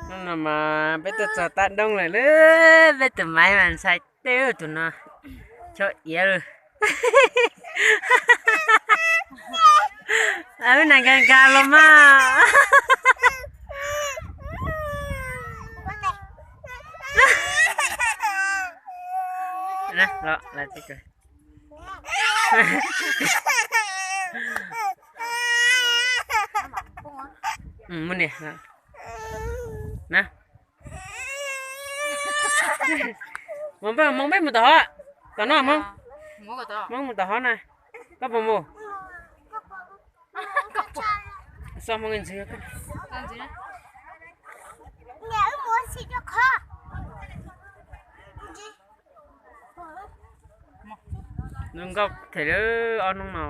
Hnub no mas peb tuaj txog tab doob lawm, peb tus maiv mas ntshai teb tus no, choj iav lawm. Wb nas nkag nkag los mas. Muab niam, na, mus peb mus tom hov, tom no, Hmoob mus tom hov na, koj puas mus? Xoj Hmoob ntxwv. Zoo nkauj thiab lawm ob hnub no.